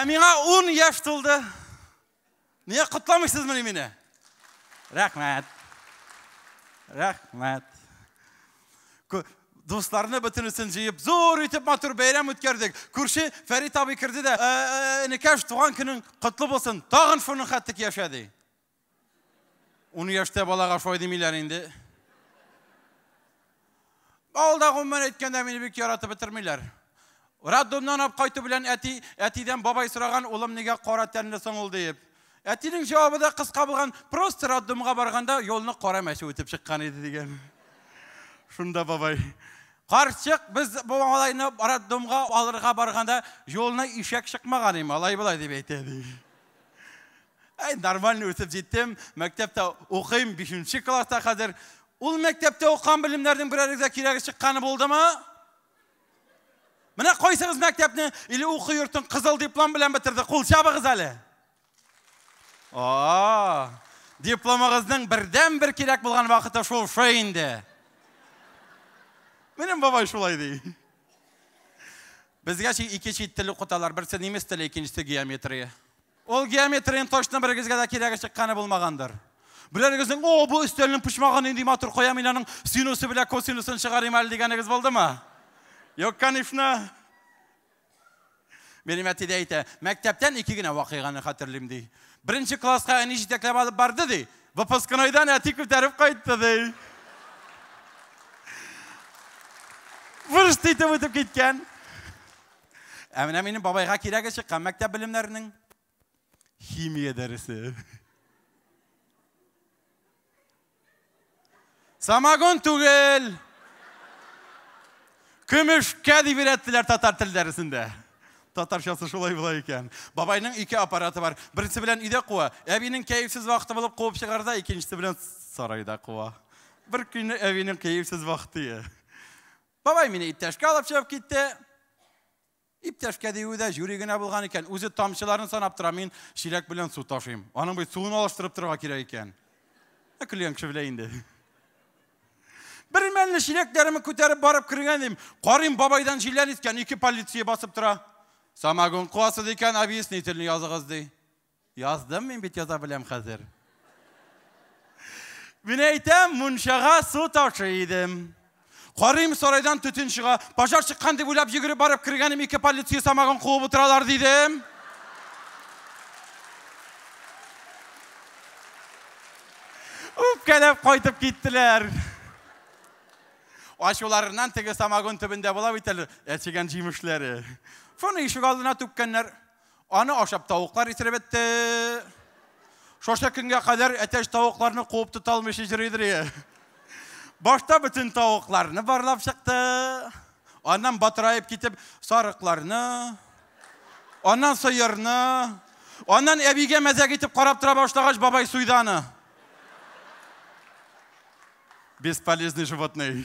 миңа 10 яшь тулды. Нигә котламыйсызмыни мине? Рәхмәт. Рәхмәт. Дусларны бөтенесен җыеп, зур итеп матур бәйрәм үткәрдек. Күрше Фәрит абый керде дә, энекәш, туган көнең котлы булсын, тагын шуның хәтлек яшә, ди. 10 яшьтә балага шулай димиләр инде. Авылда гомумән әйткәндә мине бик яратып бетермиләр. Роддомнан алып кайту белән әти, әтидән бабай сораган, улым нигә кара тәнле соң ул диеп. Әтинең җавабы да кыска булган, просто роддомга барганда юлны кара мәче үтеп чыккан иде дигән. Шунда бабай, карчык, без бу малайны роддомга алырга барганда юлны ишәк чыкмаган име, алай болай дип әйтә ди. Әй, нормально үсеп җиттем, мәктәптә укыйм, 5 класста хәзер. Ул мәктәптә укыган белемнәрнең берәрегезгә кирәге чыкканы булдымы? Менә кайсыгыз мәктәпне или уку йортын кызыл диплом белән бетерде? Кул чабыгыз әле. А, дипломыгызның бердән-бер кирәк булган вакыты шул шул инде. Минем бабай шулай ди. Безгә ике чит тел укыталар. Берсе немец теле, икенчесе геометрия. Ул геометрияның точно берегезгә дә кирәге чыкканы булмагандыр. Берәрегезнең, о, бу өстәлнең почмагы нинди матур, кая мин аның синусы белән косинусын чыгарыйм әле дигәнегез булдымы? Юк, конечно. Минем әти дә әйтә, мәктәптән ике генә вакыйганы хәтерлим ди. Беренче класска әни җитәкләп алып барды ди. Выпускнойдан әти күтәреп кайтты ди. Выршт итеп үтеп киткән. Ә менә минем бабайга кирәге чыккан мәктәп белемнәренең химия дәресе. Самогон түгел. Көмешкә дип өйрәттеләр татар тел дәресендә. Татарчасы шулай була икән. Бабайның ике аппараты бар. Беренче белән өйдә куа. Әбинең кәефсез вакыты булып куып чыгарда, икенчесе белән сарайда куа. Бер көнне әбинең кәефсез вакыты. Бабай мине иптәшкә алып чыгып китте. Иптәшкә диюе дә жюри генә булган икән. Үзе тамчыларын санап тора, мин чиләк белән су ташыйм. Аның бит суын алыштырып торырга кирәк икән. Ә көлгән кеше белә инде. Бер мәлне чиләкләремне күтәреп барып кергән идем. Карыйм, бабайдан җилләр искән, ике полиция басып тора. Самогон куасыз икән, объяснительный языгыз, ди. Яздым, мин бит яза беләм хәзер. Мин әйтәм, мунчага су ташый идем. Карыйм, сарайдан төтен чыга. Пожар чыккан дип уйлап йөгереп барып кергәнем, ике полиция самогон куып утыралар, дидем. Үпкәләп кайтып киттеләр. Ачуларыннан теге самогон төбендә була бит әле әчегән җимешләре. Шуны ишек алдына түккәннәр. Аны ашап тавыклар исереп бетте. Шоша көнгә кадәр әтәч тавыкларны куып тота алмыйча йөридер. Башта бөтен тавыкларны барлап чыкты. Аннан батыраеп китеп сарыкларны, аннан сыерны, аннан әбигә мәзәк итеп карап тора башлагач, бабай суйды аны. Бесполезный животный.